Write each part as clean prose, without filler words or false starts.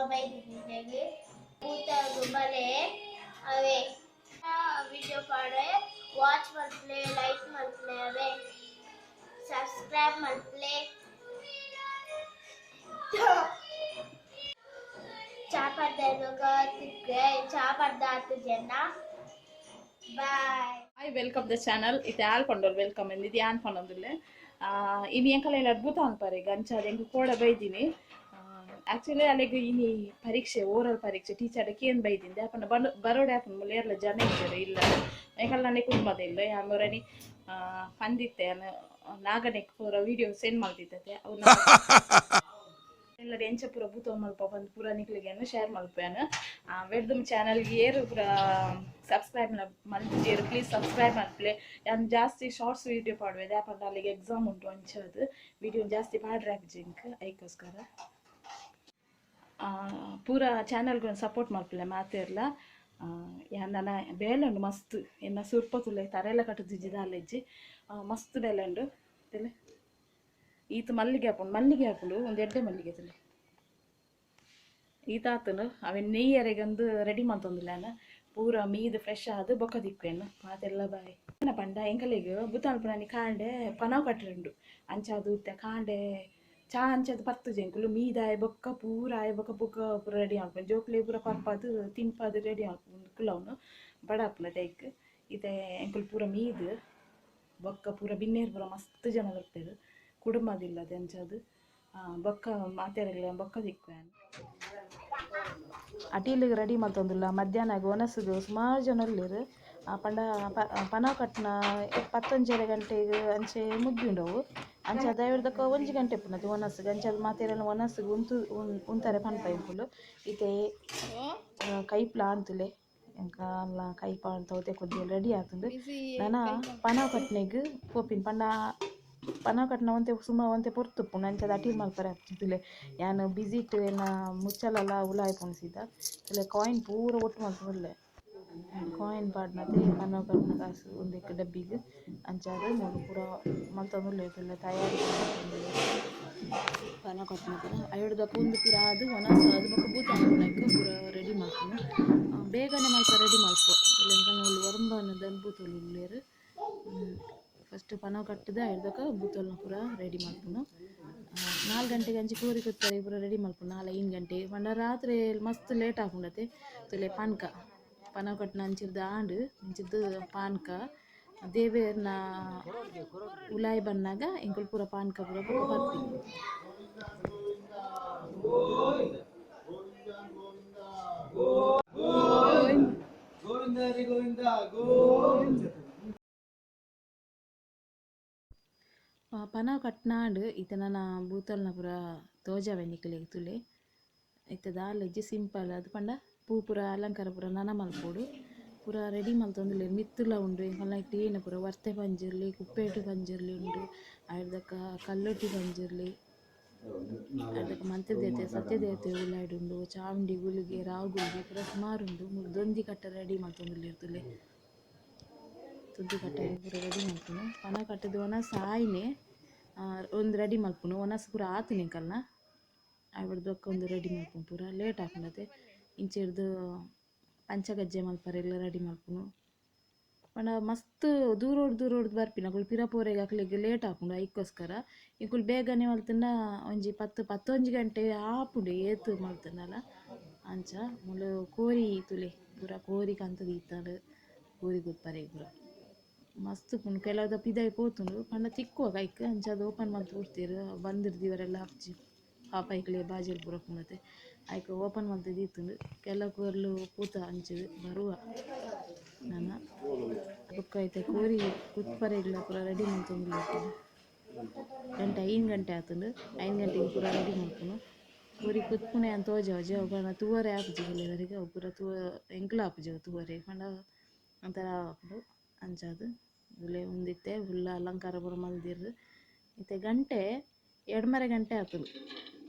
ಬೈದಿಗೆ ಭೂತ ಬಲೆ ಅವೇ ವಿಡಿಯೋ ಪಾಡೆ ವಾಚ್ ಮಲ್ಪಲೆ ಲೈಕ್ ಮಲ್ಪಲೆ ಅವೇ ಸಬ್ಸ್ಕ್ರೈಬ್ ಮಲ್ಪಲೆ ಚಾಪಡ್ದ ಜನ bye. Hi, welcome the channel. ಇತ್ತೆ ಆಲ್ ಪಂಡೋಲ್ welcome ಎಂದು ಯಾನ್ ಪಂಡೊಂದುಲ್ಲೆ. ಇನಿ ಎಂಕಲ ಇಲ್ಲ ಅದ್ಭುತ ಅನ್ಪಾರೆ ಗಂಚಾದ ಎಂಕ್ ಕೋಡ ಬೈದಿನಿ. ಆಕ್ಚುಲಿ ಅಲೆಗ್ ಇನಿ ಪರೀಕ್ಷೆ, ಓರಲ್ ಪರೀಕ್ಷೆ. ಟೀಚರ್ ಕೇನ್ ಬೈದಿಂದೆ ಅಪ್ಪನ ಬರೋಡೆ ಆಪುಂಡು ಮುಲ್ಲ ಜನ ಇಜ್ಜೆರ್ ಇಲ್ಲ ಎಂಕಲ್ ನನೆ ಕುಟುಂಬದ ಇಲ್ಲ ಯಾನ್ ಮೊರನಿ ಪಂದಿತ್ತೆ ನಾಗನೆಕ್ ಪೂರ ವಿಡಿಯೋ ಸೆಂಡ್ ಮಲ್ತಿತ್ತೆ ಅವು ಎಲ್ಲರ ಎಂಚ ಪೂರ ಭೂತ ಮಲ್ಪ ಬಂದು ಪೂರ ನಿಕ್ಲೆಗೆ ಶೇರ್ ಮಲ್ಪೇನು. ವೆಡ್ದಮ್ ಚಾನಲ್ಗೆ ಏರು ಪೂರ ಸಬ್ಸ್ಕ್ರೈಬ್ ಮಲ್ತಿಜೇರು ಪ್ಲೀಸ್ ಸಬ್ಸ್ಕ್ರೈಬ್ ಮಲ್ಪಲೆ. ಯಾನ್ ಜಾಸ್ತಿ ಶಾರ್ಟ್ಸ್ ವೀಡಿಯೋ ಪಾಡುವೆ ದಾಪಂಡ ಅಲ್ಲಿಗೆ ಎಕ್ಸಾಮ್ ಉಂಟು ಅಂಚದು ವೀಡಿಯೋ ಜಾಸ್ತಿ ಪಾಡ್ರೆ ಆಪುಜಿ ಐಕೋಸ್ಕರ ಪೂರ ಚಾನಲ್ಗೆ ಸಪೋರ್ಟ್ ಮಲ್ಪಲೆ ಮಾತೆರ್ಲ. ಯಾನ್ ನನ ಬೇಲೆ ಉಂಡು ಮಸ್ತ್ ಎನ್ನ ಸುರ್ಪ ತುಲೆ ತರೆಲ್ಲ ಕಟ್ಟುದಿಜ್ಜಿ ದಾಲೆಜ್ಜಿ ಮಸ್ತ್ ಬೇಲೆ ಉಂಡು. ತುಲೆ ಈತ ಮಲ್ಲಿಗೆ ಹಾಪುಂಡು, ಮಲ್ಲಿಗೆ ಹಾಪುಂಡು ಒಂದು ಎಡ್ಡೆ ಮಲ್ಲಿಗೆ ತುಲೆ ಈತ ಆತನು ಅವೆನ್ ನೆಯ್ಯರೆಗಂದು ರೆಡಿ ಮಲ್ತೊಂದುಲ್ಲಾನ ಪೂರ ಮೀದು ಫ್ರೆಶ್ ಆದ್ ಬೊಕ್ಕ ದಿಕ್ವೇನು ಮಾತೆಲ್ಲ ಬಾಯ್. ಪಂಡ ಎಂಕಲೆಗ್ ಬುತ್ತಾಲ್ಪುನಾನಿ ಕಾಂಡೆ ಪನವು ಕಟ್ಟರುಂಡು ಅಂಚಾದ್ ಇತ್ತೆ ಕಾಂಡೆ ಚಾ ಅಂಚದ ಪತ್ತುಜಿ ಎಂಕುಲು ಮೀದಾಯ ಬೊಕ್ಕ ಪೂರ ಆಯ ಬೊಕ್ಕ ಬೊಕ್ಕ ಪೂರ ರೆಡಿ ಮಲ್ಪುನು ಜೋಕ್ಲೆ ಪೂರ ಪರ್ಪಾದ್ ತಿನ್ಪಾದ್ ರೆಡಿ ಮಲ್ಪುನು ಕುಲವುನು ಬಡ ಆಪುಂಡು ಐಕ್. ಇತ್ತೆ ಎಂಕುಲು ಪೂರ ಮೀದು ಬೊಕ್ಕ ಪೂರ ಬಿನ್ನೇರು ಪೂರ ಮಸ್ತ್ ಜನ ಬರ್ಪೆರ್ ಕುಟುಂಬದಿಲ್ಲದೆ ಅಂಚಾದ್ ಬೊಕ್ಕ ಮಾತೆರೆಗ್ಲ ಬೊಕ್ಕ ದಿಕ್ವೇನು. ಅಟೀಲಿಗೆ ರೆಡಿ ಮಲ್ತೊಂದುಲ್ಲ ಮಧ್ಯಾಹ್ನ ಒನಸುಗು ಸುಮಾರು ಜನ ಉಲ್ಲೆರ್. ಪಂಡ ಪನವು ಕಟ್ಟುನ ಪತ್ತೊಂಜರೆ ಗಂಟೆಗ್ ಅಂಚೆ ಮುಗಿಯುಂಡವು ಅಂಚ ದೈವರ್ದಕ್ಕ ಒಂಜಿ ಗಂಟೆ ಇಪ್ಪುನದು ಒನಸುಗು ಅಂಚಾದ್ ಮಾತೆರೆಲ ಒನಸುಗು ಉಂತು ಉಂತಾರೆ ಪನ್ಪ ಎಂಕುಲು. ಇತ್ತೆ ಕೈಪ್ಲ ಆಂತುಲೆ ಎಂಕಲ್ಲ ಕೈಪ ತೌತೆ ಕೊದ್ದಿಯಲ್ ರೆಡಿ ಆತುಂಡು. ನನ ಪನವು ಕಟ್ಟುನೆಗ್ ಪೋಪಿನ ಪಂಡ ಪನವು ಕಟ್ಟುನ ಒಂತೆ ಸುಮಾರು ಒಂತೆ ಪೊರ್ತು ಉಪ್ಪುಂಡು ಅಂಚಾದ್ ಅಟೀಲ್ ಮಲ್ಪರೆ ಆಪುಜಿ. ಯಾನ್ ಬಿಸಿಟ್ ಎನ್ನ ಮುಚ್ಚಲಲ ಉಲಾಯಿ ಪೋಂಡು ಸೀದಾ ತುಲೆ ಕಾಯಿನ್ ಪೂರ ಒಟ್ಟು ಮಲ್ತೊಂದುಲ್ಲೆ ಕಾಯಿನ್ ಪಾಡ್ನತೆ ಪನವು ಕಟ್ಟುನ ಕಾಸು ಉಂದೆಕ್ ಡಬ್ಬಿಗ್ ಅಂಚಾದ್ ಮೂಲು ಪೂರ ಮಲ್ತೊಂದುಲ್ಲೆರ್ ತುಲೆ ತಯಾರಿ ಮಲ್ತೊಂದುಲ್ಲೆರ್ ಪನವು ಕಟ್ಟುನ ಪೂರ. ಐಡ್ದ್ ಬೊಕ್ಕ ಉಂದು ಪೂರ ಆದ್ ಒನಸ್ ಆದ್ ಬೊಕ್ಕ ಭೂತ ಮಲ್ಪುನೈಕ್ ಪೂರ ರೆಡಿ ಮಲ್ಪುನು ಬೇಗನೆ ಮಲ್ಪ ರೆಡಿ ಮಲ್ಪುವ. ಎಂಕಲ್ನ ಮೂಲು ಒರ್ಂಬನದ ಭೂತೊಲು ಉಲ್ಲೆರ್. ಫಸ್ಟ್ ಪನವು ಕಟ್ಟುದು ಐಡ್ದ್ ಬೊಕ್ಕ ಭೂತೊಲ್ನ ಪೂರ ರೆಡಿ ಮಲ್ಪುನು. 4 ಗಂಟೆಗೆ ಅಂಚೆ ಕೋರಿ ಕುತ್ತರೆ ಪೂರ ರೆಡಿ ಮಲ್ಪುನು 4-5 ಗಂಟೆ ಪಂಡ ರಾತ್ರಿ ಮಸ್ತ್ ಲೇಟ್ ಆಪುಂಡತೆ. ತುಲೆ ಪಾನ್ಕ ಪನವು ಕಟ್ಟುನ ಅಂಚಿರ್ದ್ ಆಂಡ್ ಇಂಚಿರ್ದ್ ಪಾನ್ಕ ದೇವೆರ್ನ ಉಲಾಯಿ ಬನ್ನಗ ಎಂಕುಲು ಪೂರ ಪಾನ್ಕ ಪೂರ ಬೊಕ್ಕ ಪರ್ಪಿ. ಪನವು ಕಟ್ನಾಂಡ್ ಇತ್ತೆ ನನ ಭೂತೊಲ್ನ ಪೂರ ತೋಜಾವೆ ನಿಕಲೆಗ್ ತುಲೆ. ಇತ್ತೆ ದಾಲ ಇಜ್ಜಿ ಸಿಂಪಲ್ ಅದು ಪಂಡ ಪೂ ಪೂರ ಅಲಂಕಾರ ಪೂರ ನನ ಮಲ್ಪೊಡು ಪೂರ ರೆಡಿ ಮಲ್ತೊಂದುಲ್ಲೆರ್. ಮಿತ್ತುಲ ಉಂಡು ಎಂಕಲ್ನ ಟೀನ ಪೂರ ವರ್ತೆ ಪಂಜುರ್ಲಿ ಕುಪ್ಪೇಟು ಪಂಜುರ್ಲಿ ಉಂಡು ಐಡ್ದಕ್ಕ ಕಲ್ಲುರ್ಟಿ ಪಂಜುರ್ಲಿ ಐಡ್ದಕ್ಕ ಮಂತ್ರದೇವತೆ ಸತ್ಯದೇವತೆ ಉಲಾಯ್ಡ್ ಉಂಡು ಚಾವುಂಡಿ ಗುಳಿಗೆ ರಾವು ಗುಳಿಗೆ ಪೂರ ಸುಮಾರು ಉಂಡು. ಮೂಲು ದೊಂದಿ ಕಟ್ಟ ರೆಡಿ ಮಲ್ತೊಂದುಲ್ಲೆರ್ ತುಲೆ ದೊಂದಿ ಕಟ್ಟ ಪೂರ ರೆಡಿ ಮಲ್ಪುನು ಪನವು ಕಟ್ಟುದು ಒನಸ್ ಆಯಿನೆ ಒಂದು ರೆಡಿ ಮಲ್ಪುನು ಒನಸ್ ಪೂರ ಆತುಂಡು ಎಂಕಲ್ನ ಐಡ್ದ್ ಬೊಕ್ಕ ಒಂದು ರೆಡಿ ಮಲ್ಪುನು ಪೂರ ಲೇಟ್ ಆಪುಂಡತೆ. ಇಂಚಿರ್ದ್ ಪಂಚಗಜ್ಜೆ ಮಲ್ಪರೆಗ್ಲ ರೆಡಿ ಮಲ್ಪುನು ಪಂಡ ಮಸ್ತ್ ದೂರೋಡು ದೂರೋಡು ಬರ್ಪಿನ ಅಕುಲು ಪಿರ ಪೋರೆಗ್ ಅಕ್ಲೆಗ್ ಲೇಟ್ ಆಪುಂಡು ಐಕೋಸ್ಕರ ಎಂಕುಲು ಬೇಗನೆ ಮಲ್ತುಂಡ ಒಂಜಿ ಪತ್ತು ಪತ್ತೊಂಜಿ ಗಂಟೆ ಆಪುಂಡು ಏತ್ ಮಲ್ತುಂಡಲ ಅಂಚ. ಮೂಲು ಕೋರಿ ತುಲೆ ಪೂರ ಕೋರಿ ಕಂತ್ ದೀತರ್ ಕೋರಿ ಗೊಪ್ಪರೆಗ್ ಪೂರ ಮಸ್ತ್ ಉಪ್ಪುಂಡು. ಕೆಲವುದ ಪಿದಾಯಿ ಪೋತುಂಡು ಪಂಡ ತಿಕ್ಕುವ ಐಕ್ ಅಂಚಾದ್ ಓಪನ್ ಮಲ್ತ್ ಬುಡ್ತೆರ್ ಬಂದಿರ್ದಿವರೆಲ್ಲ ಆಪುಜಿ ಪಾಪೈಕ್ಲೆ ಬಾಜೆಲ್ ಪೂರ ಉಪ್ಪುಂಡತೆ ಐಕ್ ಓಪನ್ ಮಲ್ತ್ ದೀತುಂಡು. ಕೆಲವು ಕೋರ್ಲು ಪೂತ ಅಂಚ ಬರುವ ನನ ಬೊಕ್ಕ ಐತೆ ಕೋರಿ ಕುತ್ಪರೆಗ್ಲ ಪೂರ ರೆಡಿ ಮಲ್ತೊಂದುಲ್ಲೆರ್. ಗಂಟೆ 5 ಗಂಟೆ ಆತುಂಡು 5 ಗಂಟೆಗ್ ಪೂರ ರೆಡಿ ಮಲ್ಪುನು ಕೋರಿ ಕುತ್ಪುನೆ ಯಾನ್ ತೋಜಾವುಜಿ ಅವು ಪಂಡ ತೂವರೆ ಆಪುಜಿ ಕೆಲವರಿಗೆ ಅವು ಪೂರ ತೂವ ಎಂಕ್ಲ ಆಪುಜಿ ಅವು ತೂವರೆ ಪಂಡ ಒಂಥರ ಆಪುಂಡು ಅಂಚಾದ್ ಉಲೆ ಉಂದಿತ್ತೆ ಫುಲ್ ಅಲಂಕಾರ ಪೂರ ಮಲ್ದೆರ್. ಇತ್ತೆ ಗಂಟೆ ಎಡ್ಮರೆ ಗಂಟೆ ಆತುಂಡು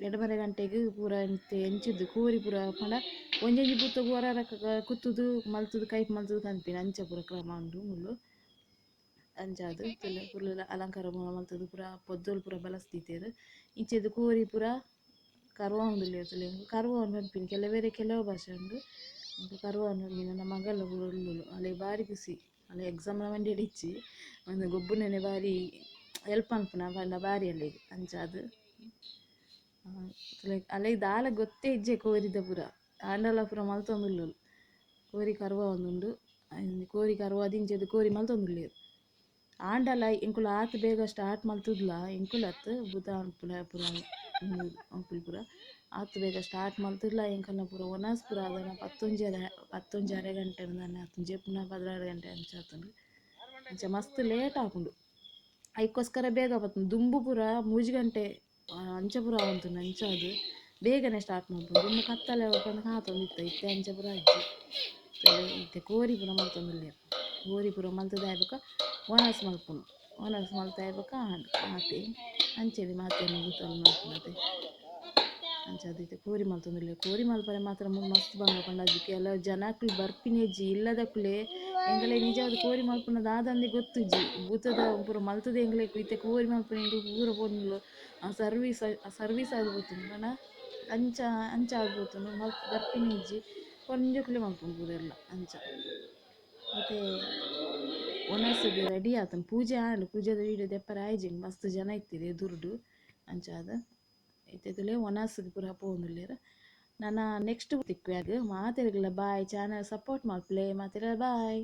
ಎಡ್ಮರೆ ಗಂಟೆಗ್ ಪೂರ ಇತ್ತೆ ಎಂಚಿದ್ದು ಕೋರಿ ಪೂರ ಪಂಡ ಒಂಜೊಂಜಿ ಭೂತೊಗು ಒರ ಕುತ್ತುದು ಮಲ್ತುದು ಕೈಪ್ ಮಲ್ತುದು ಕನ್ಪಿನ ಅಂಚ ಪೂರ ಕ್ರಮ ಉಂಡು ಮೂಲು ಅಂಚಾದ್ ಫುಲ್ ಅಲಂಕಾರ ಪೂರ ಮಲ್ತುದು ಪೂರ ಪೊದ್ದೊಲು ಪೂರ ಬಲಸ್ ದೀತೆರ್. ಇಂಚೆದ್ ಕೋರಿ ಪೂರ ಕರ್ವ ಉಂದುಲ್ಲೆರ್ ಕರ್ವ ಪನ್ಪಿನಿ ಕೆಲವೆರೆ ಕೆಲವು ಭಾಷೆ ಉಂಡು. ಕರ್ವ ಪನ್ಪಿನಿ ನನ್ನ ಮಗಲ ಪೂರ ಉಲ್ಲುಲು ಅಲೆ ಬಾರಿ ಖುಷಿ. ಅಲೆ ಎಕ್ಸಾಮ್ ಮಂಡೆಡ್ ಇಜ್ಜಿ ಒಂದು ಗೊಬ್ಬುನನೆ ಬಾರಿ ಹೆಲ್ಪ್ ಮನ್ಪುನ ಪಂಡ ಬಾರಿ ಅಲೆಗ್ ಅಂಚಾದ್ ಅಲೆಗ್ ದಾಲ ಗೊತ್ತೇ ಇಜ್ಜೆ ಕೋರಿದ ಪೂರ ಆಂಡಲ ಪೂರ ಮಲ್ತೊಂದುಲ್ಲೊಲು. ಕೋರಿ ಕರ್ವ ಉಂಡು ಕೋರಿ ಕರ್ವ ದಿಂಚದ ಕೋರಿ ಮಲ್ತೊಂದುಲ್ಲೆರ್. ಆಂಡಲ ಎಂಕುಲು ಆತ್ ಬೇಗ ಸ್ಟಾರ್ಟ್ ಮಲ್ತುದ್ಲ ಎಂಕುಲು ಅತ್ತ್ ಬುಧ ಪುರ ಪೂರ ಅಂಕುಲು ಪೂರ ಆತ್ ಬೇಗ ಸ್ಟಾರ್ಟ್ ಮಲ್ತುದ್ಲ ಎಂಕಲ್ನ ಪೂರ ಒನಸ್ ಪೂರ ಆದನ ಪತ್ತೊಂಜಿ ಪತ್ತೊಂಜಿ ಅರೆ ಗಂಟೆ ದಾನೆ ಆತುಂಡು ಜೆಪ್ಪುನ 12 ಗಂಟೆ ಅಂಚ ಆತುಂಡು. ಅಂಚ ಮಸ್ತ್ ಲೇಟ್ ಆಪುಂಡು. ಐಕ್ಕೋಸ್ಕರ ಬೇಗ ಬತ್ತುಂಡು ದುಂಬು ಪೂರ 3 ಗಂಟೆ ಅಂಚ ಪೂರ ಆವೊಂತುಂಡು ಅಂಚಾದ್ ಬೇಗನೆ ಸ್ಟಾರ್ಟ್ ಮಲ್ಪುಂಡು. ದುಂಬು ಕತ್ತಲೆ ಪಂದ್ ಕಾತೊಂದಿತ್ತ ಇತ್ತೆ ಅಂಚ ಪೂರ ಇಜ್ಜಿ. ಇತ್ತೆ ಕೋರಿ ಪೂರ ಮಲ್ತೊಂದುಲ್ಲೆರ್. ಕೋರಿ ಪೂರ ಮಲ್ತುದು ಆಯಿ ಬೊಕ್ಕ ಒನಸ್ ಮಲ್ಪುನು. ಒನಸ್ ಮಲ್ತ್ ಆಯಿ ಬೊಕ್ಕ ಆಂಡ್ ಆತೆ ಅಂಚನೆ ಮಾತೆರ್ನ ಬೂತಲ್ ಮಲ್ಪುನತೆ ಅಂಚಾದ್ ಇತ್ತೆ ಕೋರಿ ಮಲ್ತೊಂದುಲ್ಲೆರ್. ಕೋರಿ ಮಲ್ಪರೆ ಮಾತ್ರ ಮೂಲು ಮಸ್ತ್ ಬಂಗ ಪಂಡ ಅಜ್ಜಿ ಕೆಲವು ಜನಕುಲು ಬರ್ಪಿನೆಜ್ಜಿ ಇಲ್ಲದಕುಲೆ ಎಂಕಲೆ ನಿಜವಾದ್ ಕೋರಿ ಮಲ್ಪುನ ದಾದಂದೆ ಗೊತ್ತುಜ್ಜಿ. ಭೂತದ ಪೂರ ಮಲ್ತುದು ಎಂಕ್ಲೆ ಇತ್ತೆ ಕೋರಿ ಮಲ್ಪುನ ಎಂಕುಲು ಪೂರ ಪೊರ್ಲು ಸರ್ವೀಸ್ ಸರ್ವೀಸ್ ಆದ್ ಪೋತುಂಡು ಪಂಡ ಅಂಚ ಅಂಚ ಆದ್ ಪೋತುಂಡು ಮಲ್ತ್ ಬರ್ಪಿನೆಜ್ಜಿ ಪೊಂಜೋಕುಲೇ ಮಲ್ಪುನು ಪೂರೆಲ್ಲ ಅಂಚ. ಇತ್ತೆ ಒನಸ್ಗ್ ರೆಡಿ ಆತುಂಡು ಪೂಜೆ ಆಂಡ್ ಪೂಜೆದ ವೀಡಿಯೋ ದೆಪ್ಪರೆ ಆಯಿಜಿ ಮಸ್ತ್ ಜನ ಇತ್ತೆರ್ ಎದುರುಡು ಅಂಚಾದ್ ಇತ್ತೆ ತೂಲೆ ಒನಸ್ಗ್ ಪೂರ ಪೋವೊಂದುಲ್ಲೆರ್. ನನ ನೆಕ್ಸ್ಟ್ ತಿಕ್ಕುವೆ ಮಾತೆರ್ಗ್ಲ ಬಾಯ್ ಚಾನಲ್ ಸಪೋರ್ಟ್ ಮಲ್ಪುಲೆ ಮಾತೆರ್ಗ್ಲ ಬಾಯ್.